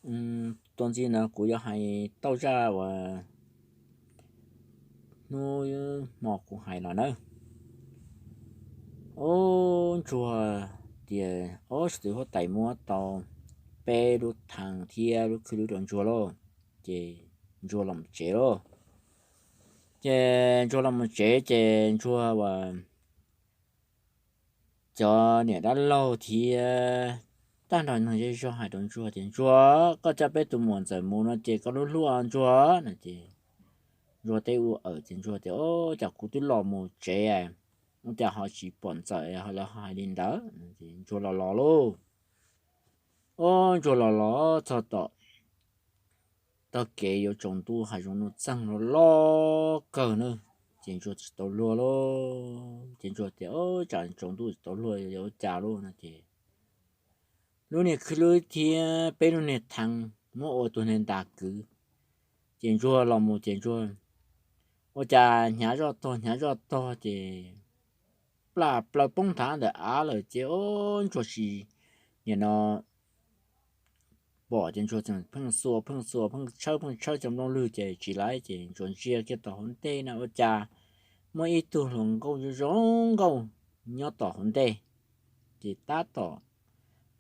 Tuaj ntxiv no kuv yuav hais tau zaj uas hnub hmo kuv hais los nawb. Ob, ntsuag tias ob, txiv huab tais muab tau peb lub theem thiab lub khwj lwb rau ntsuag lauj. Ces ntsuag los mus tsev lauj. Ces ntsuag los mus tsev ces ntsuag uas cov niam dab laug thiab tag nrho neeg zej zog hais rau ntsuag tias, ntsuag, koj coj peb tus muam ntxawm mus no ces koj hlub hlub ntsuag no ces ntsuag teb ua awm ces ntsuag tias, ob, cas kuv twb los mus tsev, ua cas ho tsis pom ntxawm ho lawv hais li ntawd. Ntsuag los los lauj. Ob, ntsuag los los txog tom tog kev yuav tsaus ntuj hav zoov nuj txeeg los los kawg na, ces ntsuag tsis tau luag lauj. Ces ntsuag tias, ob, tsam tsaus ntuj tsis tau luag yuav ua cas lauj no ces lub niag khwj lwb thiab peb lub niag theem muab ua tus niag ntas kwv. Ces ntsuag los mus ces ntsuag ua cas hnyav zoj tog hnyav zoj tog ces plam plaws poob nthav ntawm av lawm ces ob, ntsuag tsis, nim no pom ces ntsuag tseem pheej xuas pheej xuas pheej tshawb pheej tshawb cov nplooj lwg ces tsis laiv ces ntsuag ntsia kiag tom hauv ntej na ua cas muaj ib tug hluas nkauj zoo zoo nkauj nyob tom hauv ntej. Ces tab tom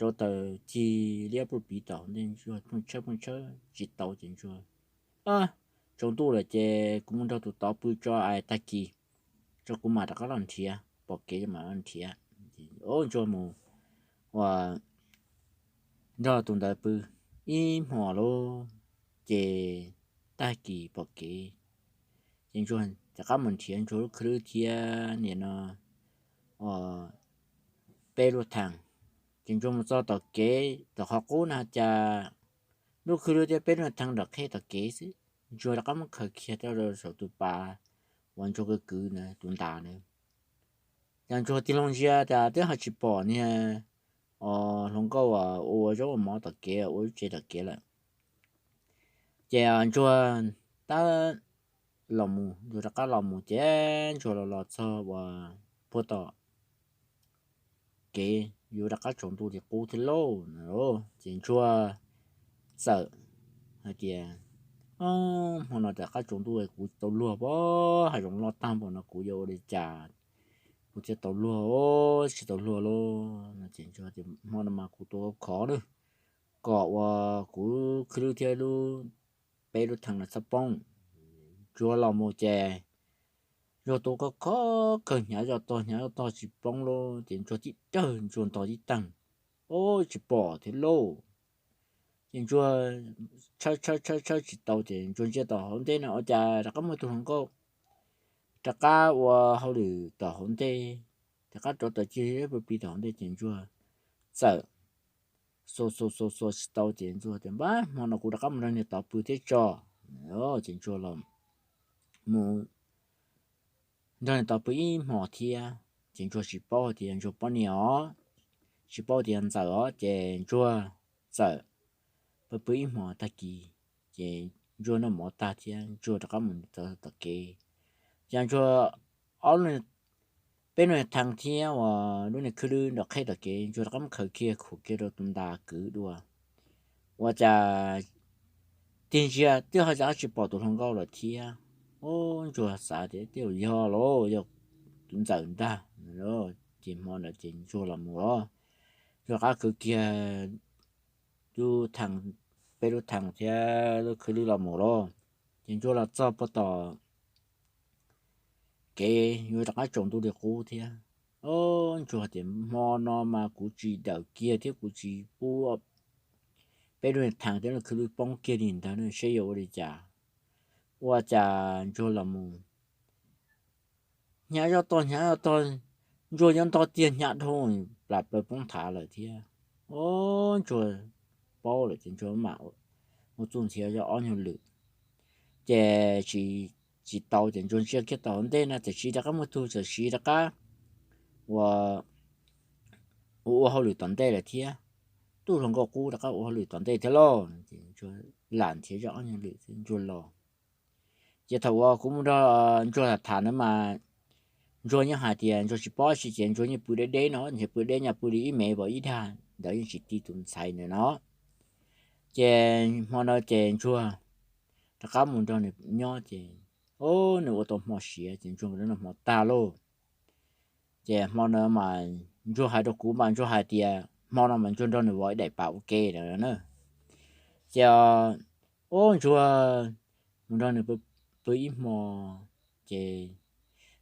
rauv taws cig liab pub piv tom hauv ntej, ntsuag pheej tshawb pheej tshawb tsis tau ces ntsuag, tsaus ntuj lawm ces kuv mus nrog tus tod pw tso, tag kis tso kuv mam rov qab los nrhiav, pom kev mam los nrhiav. Ob, ntsuag mus ua nrog tus ntawd pw ib hmos lauj, ces tag kis pom kev ces ntsuag rov qab mus nrhiav ntsuag lub khwj lwb thiab nim no peb lub theem. Ces ntsuag mus txog tom kev tom qhov qub na cas lub khwj lwb thiab peb lub theem nram qheb tom kev xwb. Ntsuag rov qab muab khaws kiag rau saum tus pas uas ntsuag kwv kwv na, tus ntas na. Ces ntsuag tig loo ntsia tas twb ho tsis pom niag hluas nkauj ua zaub ua mov tom kev ua lub tsev tom kev lawm. Ces ntsuag tab los mus, ntsuag rov qab los mus ces ntsuag los los txog uas puag tom kev yuav rov qab tsaus ntuj li qub thiab lauj. Ces ntsuag txawm hais tias, hmo no rov qab tsaus ntuj kuv tau luag pab hav zoov loj tag npaum no kuv yuav ua li cas kuv thiaj tau luag, tsis tau luag lauj no ces ntsuag tias hmo no mas kuv tua khov lawm kom uas kuv khwj lwb thiab lub, peb lub theem no txhob poob. Ntsuag los mus ces ntsuag tua khov khov kawg hnyav zoj tog hnyav zoj tog tsis poob lauj ces ntsuag tib dawg ntsuag ntog tib teeg, ob, tsis pom thiab lauj. Ces ntsuag tshawb tshawb tshawb tshawb tsis tau ces ntsuag ntsia tom hauv ntej no ua cas rov qab muaj tus hluas nkauj rov qab ua hauj lwm tom hauv ntej, rov qab rauv taws cig pub piv tom hauv ntej ces ntsuag txawm xuas xuas xuas xuas tsis tau ces ntsuag tias npab hmo no kuv rov qab mus nrog niag tod pw thiab tso. Ces ntsuag los mus nrog niag tod pw ib hmos thiab ces ntsuag tsis paub tias yog ntsuag poj niam os, tsis paub tias yog ntxawm os ces ntsuag txawm pw pw ib hmos tag kis ces ntsuag noj mov tag thiab ntsuag rov qab mus tom kev. Ces ntsuag ob, peb lub niag theem thiab uas lub niag khwj lwb nram qheb tom kev ntsuag rov qab muab khaws kiag khuam kiag rau tus ntas kwv dua. Ua cas tig ntsia twb ho tsis pom tus hluas nkauj lawm thiab. Ob, ntsuag xav tias tej zaum yog los yog tus ntxawm ntag. Ces hmo ntawd ces ntsuag los mus los, ntsuag rov qab kwv kiag lub theem, peb lub theem thiab lub khwj lwb los mus lauj. Ces ntsuag los txog puag tom kev yuav rov qab tsaus ntuj li qub thiab. Ob, ntsuag tias hmo no mas kuv tsis dawm kiag thiab kuv tsis pub peb lub niag theem thiab lub khwj lwb poob kiag li ntawd seb yuav ua li cas. Ua cas ntsuag los mus hnyav zoj tog hnyav zoj tog, ntsuag yuav ntog tiag hnyav dhau, plam plaws poob nthav lawm thiab. Ob, ntsuag paub lawm ces ntsuag mam ua txuj ntxhiav zoj ob nyuag lwm. Ces tsis tau ces ntsuag ntsia kiag tom hauv ntej na txawm sis rov qab muaj tug txawm sis rov qab ua, ua ua hauj lwm tom ntej lawm thiab. Tub hluas nkauj qub rov qab ua hauj lwm tom ntej thiab lauj. Ces ntsuag lam ntxhiav zoj ob nyuag lwm thiab ntsuag los. Ces thaum uas kuv mus nrog ntsuag tham tham ntawd mas ntsuag yeej hais tias ntsuag tsis paub tsi ces ntsuag yeej pw deb deb no, ntshe pw deb nyaj pw li ib mev pom ib dag ntawd yeej tsis ti tus ntxhais ntawd no. Ces hmo no ces ntsuag rov qab mus nrog nws nyob ces, o, nws ua tau hmo siav ces ntsuag nkawd noj hmo tag lauj. Ces hmo no mas ntsuag hais rau kuv mas ntsuag hais tias hmo no mas ntsuag nrog nws vov ib daim pam ua ke lawm na. Ces, o, ntsuag mus nrog nws pw ib hmo ces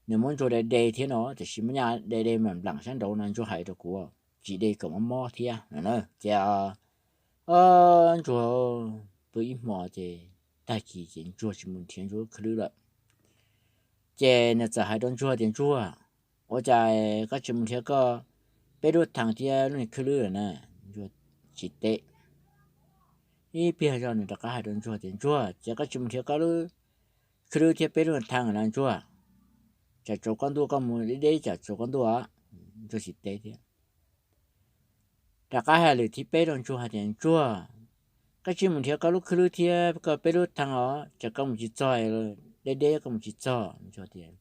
nws muab ntsuag de de thiab no, tiam sis muab nyaj de de mam nplam sab nraud no ntsuag hais rau kuv, tsis de kom mob mob thiab no na. Ces, o, ntsuag pw ib hmo ces tag kis ces ntsuag tsis mus nrhiav ntsuag lub khwb lwb lawm. Ces nws txawm hais rau ntsuag tias ntsuag, ua cas koj tsis mus nrhiav koj peb lub thaj thiab lub niag khwb lwb lawm na? Ntsuag tsis teb. Ib pliag zog nws rov qab hais rau ntsuag tias ntsuag, ces koj tsis mus nrhiav koj lub khwb lwb thiab peb lub niag thaj na ntsuag? Tsam tsaus koj ntuj koj mus deb deb tsam tsaus koj ntuj. Ntsuag tsis teb thiab. Rov qab hais lwm thib peb rau ntsuag hais tias ntsuag, koj tsis mus nrhiav koj lub khwb lwb thiab koj peb lub thaj os, tsam koj mus tsis txog, deb deb koj mus tsis txog. Ntsuag tias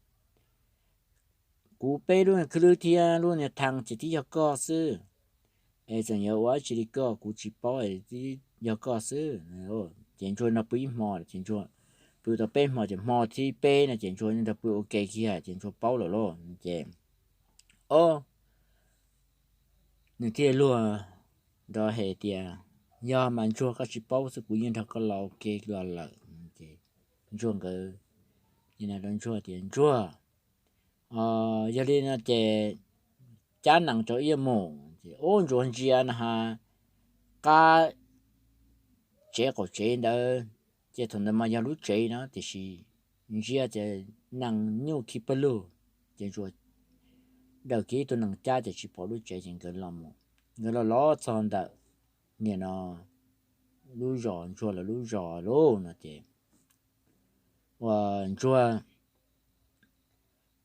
kuv peb lub khwb lwb thiab lub niag thaj ces twb yog koj xwb. Es txawm yuav ua tsi li koj kuv tsis paub, yog koj xwb. Ces ntsuag nrog pw ib hmo ces ntsuag pw tau peb hmo ces hmo thib peb no ces ntsuag nrog pw ua ke kiag ces ntsuag paub lawm lauj. Ces, o, nws thiaj luag nrov hais tias yog mas ntsuag koj tsis paub xwb kuv yeej nrog koj los ua ke los lawm. Ces ntsuag nkawd, ces nws rau ntsuag tias ntsuag, yog li no ces cab nees rau ib yam mus. Ces ub ntsuag ntsia na has qab tsev qaum tsev ntawd, ces thaum ntawd mas yog lub tsev no tiam sis ntsia ces nees nyuj khi pawg lug. Ces ntsuag daws kiag ib tug nees cab ces tsis pom lub tsev ces nkawd los mus, nkawd los los txog ntawm niam no lub zos, ntsuag lawv lub zos lauj no ces, ua, ntsuag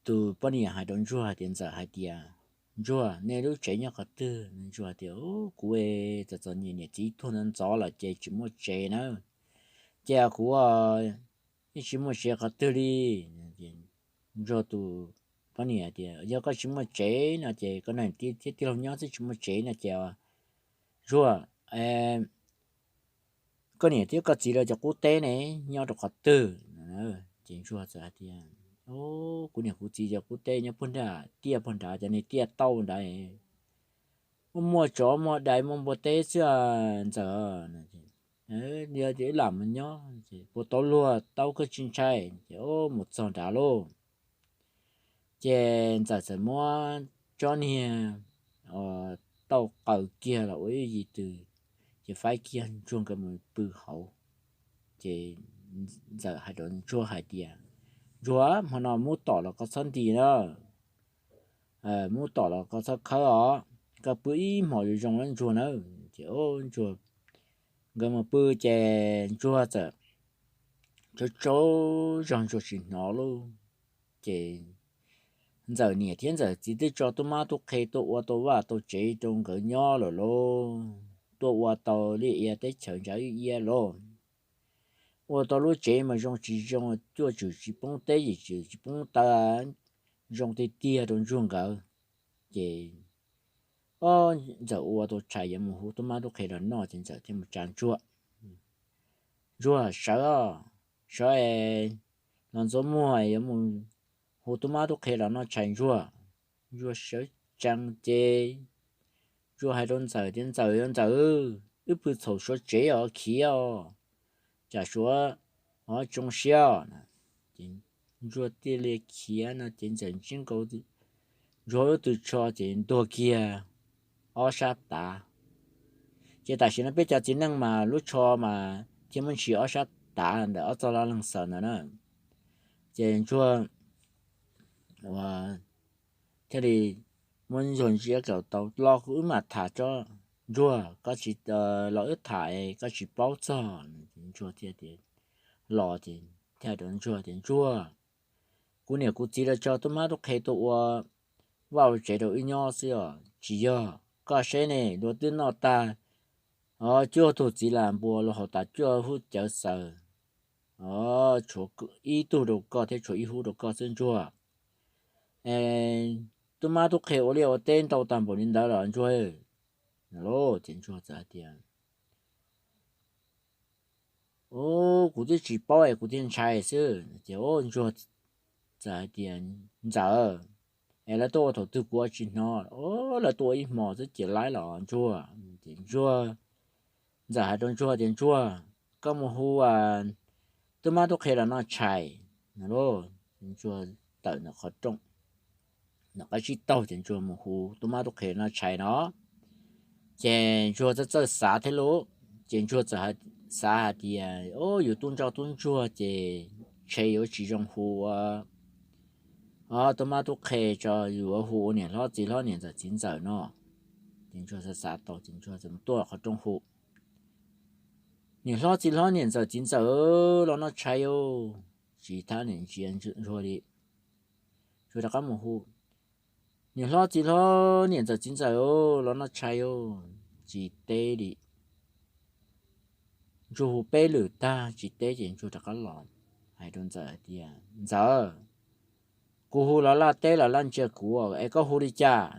tus poj niam hais rau ntsuag hais tias ntxawm hais tias ntsuag nej lub tsev nyob qhov twg? Ntsuag tias kuv txom txom nyem niam txiv tuag ntxov ntxov lawm ces tsis muaj tsev na, ces kuv yeej tsis muaj tsev qhov twg li. Ntsuag tus poj niam tias yog koj tsis muaj tsev no ces koj nrog niam tij thiab tij laug nyob xwb tsis muaj tsev no ces ntsuag, koj niam thiab koj txiv lawv cov qub teb ne nyob rau qhov twg? Ces ntsuag txawm hais tias kuv niam kuv txiv cov qub teb nyob puag nram tiaj puag nrad, cov niag tiaj tauj nrad, muaj muaj tsov muaj dais muaj npua teb xwb ntxawm. Yog tias wb lam mus nyob puas tau luag tau koj tsis ntshai. Ces mus txog nrad lauj, ces ntxawm txawm muab tsob niag tauj qaws kiag los ua ib yim tws, ces faib kiag ntsuag nkawd mus pw hauv. Ces ntxawm hais rau ntsuag hais tias ntsuag, hmo no mub tom los koj txhob nti na, mub tom los koj txhob khawb os, koj pw ib hmos zoo zoo na ntsuag na. Ces ntsuag, nkawd mus pw ces ntsuag txawm tsaug tsaug zog ntsuag tsis hnov lauj. Ces ntxawm niam thiab ntxawm txiv twb tso tub mab tub qhe tuaj ua tau vaj tau tsev rau nkawd nyob lawm lauj, tuaj ua tau liaj ia teb chaws ntsa ib ia lauj. Ua tau lub tsev mas zoo tsis zoo, cuaj tswm tsis poob teb, yim tswm tsis poob taw, zoo tiag tiag rau ntsuag nkawd. Ces ntxawm ua tau tshais yuav mus hu tub mab tub qhe los noj ces ntxawm thiaj mus tsa ntsuag, ntsuag sawv os, sawv es los ntxuav muag yuav mus hu tub mab tub qhe los noj tshais ntsuag. Ntsuag sawv tsees ces ntsuag hais rau ntxawm tias ntxawm, ntxawm, wb pw txhaum suav tsev os, khiav os, tsam suav tsoo siab. Ces ntsuag thiaj li khiav no ces ntxawm ntsib nkaus ntsuag lub tw tsho ces ntuag kiag ob sab tav. Ces tam sim no peb cov txiv neej mas lub tsho mas thiaj muab ntshis ob sab tav ntawm ob txoj laj leej xaws ntawd na. Ces ntsuag thiaj li muab ntsuag ntsia kom tau los kuv wb mam tham tso. Ntsuag, koj tsis los wb tham, koj tsis paub txog. Ntsuag thiaj tias los ces thiaj rau ntsuag tias ntsuag, kuv niam kuv txiv lawv tso tub mab tub qhe tuaj ua vaj ua tsev rau wb nyob xwb os, tsis yog. Koj saib ne, luag twb noj tag cuaj tug txiv las npua, luag haus tas cuaj hub cawv xaws, tshuav ib tug rau koj thiab tshuav ib hub rau koj xwb ntsuag. Tub mab tub qhe ua liaj ua teb ntau tag npaum li ntawd los ntsuag? Ces ntsuag txawm hais tias Kuv twb tsis paub es kuv thiaj ntshai xwb. Ces Ntsuag txawm hais tias, Ntxawm, es lawv tuaj ua thaum twg kuv ua tsis hnov. Lawv tuaj ua ib hmos xwb ces laib los Ntsuag. Ces Ntsuag, Ntxawm hais rau Ntsuag tias, Ntsuag, koj mus hu tub mab tub qhe los noj tshais no. Ntsuag tawm ntawm qhov rooj, ntawm qab tsib taug ces Ntsuag mus hu tub mab tub qhe noj tshais no. Ces Ntsuag txawj txawj xav thiab lauj, ces Ntsuag txawm xav hais tias, Yus tub ntsoj tub ntsuag ces ntshe yuav tsis zoo hu ua tub mab tub qhe tso, yuav hu ua niam hlob txiv hlob niam ntxawm txiv ntxawm no. Ces Ntsuag xav xav tau ces Ntsuag txawm mus tuaj qhov rooj hu, Niam hlob txiv hlob niam ntxawm txiv ntxawm los noj tshais os. Tsis thab niam ntsia Ntsuag li. Ntsuag rov qab mus hu, Niam hlob txiv hlob niam ntxawm txiv ntxawm los noj tshais os. Tsis teb li. Ntsuag hu peb lwm tag tsis teb ces Ntsuag rov qab los hais rau Ntxawm hais tias, Ntxawm, kuv hu los laj teb los laj ntsia kuv es koj hu li cas?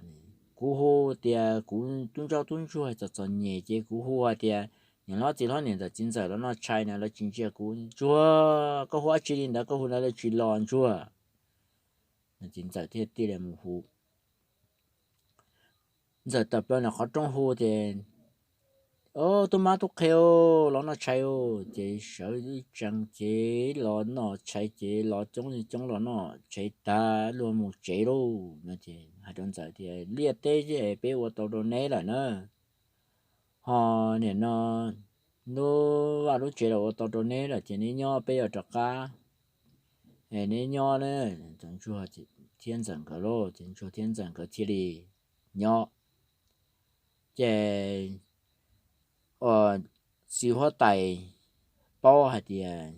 Kuv hu tias kuv tub ntsoj tub ntsuag txom txom nyem ces kuv hu hais tias niam hlob txiv hlob niam ntxawm txiv ntxawm los noj tshais na, lawv tsis ntsia kuv. Ntsuag, koj hu dab tsi li ntawd, koj hu ntawd lawv tsis los Ntsuag. Ces Ntxawm thiaj tij li mus hu. Ntxawm tawm plaws ntawm qhov rooj hu tias, Ob, tub mab tub qhe os, los noj tshais os. Ces sawv tsees ces los noj tshais ces los coob coob los noj tshais tag luag mus tsev lauj no. Ces hais rau Ntxawm tias, Liaj teb peb ua tau rau neb lawm na. Ho nim no lub vaj lub tsev los ua tau rau neb lawm ces neb nyob, peb yuav rov qab. Neb nyob na. Ntsuag thiab Ntxawm nkawd lauj, ces Ntsuag thiab Ntxawm nkawd thiaj li nyob. Ces txiv huab tais paub hais tias,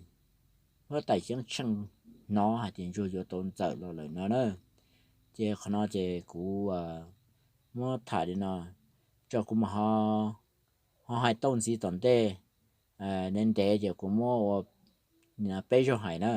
huab tais Xyeeb Tsheej hnov hais tias Ntsuag yuav tau Ntxawm los lawm no na. Ces qhov no ces kuv muab tham li no, tso kuv mus ho hais tau ntxiv tom ntej, ntev ntev ces kuv muab ua peb zaug hais na.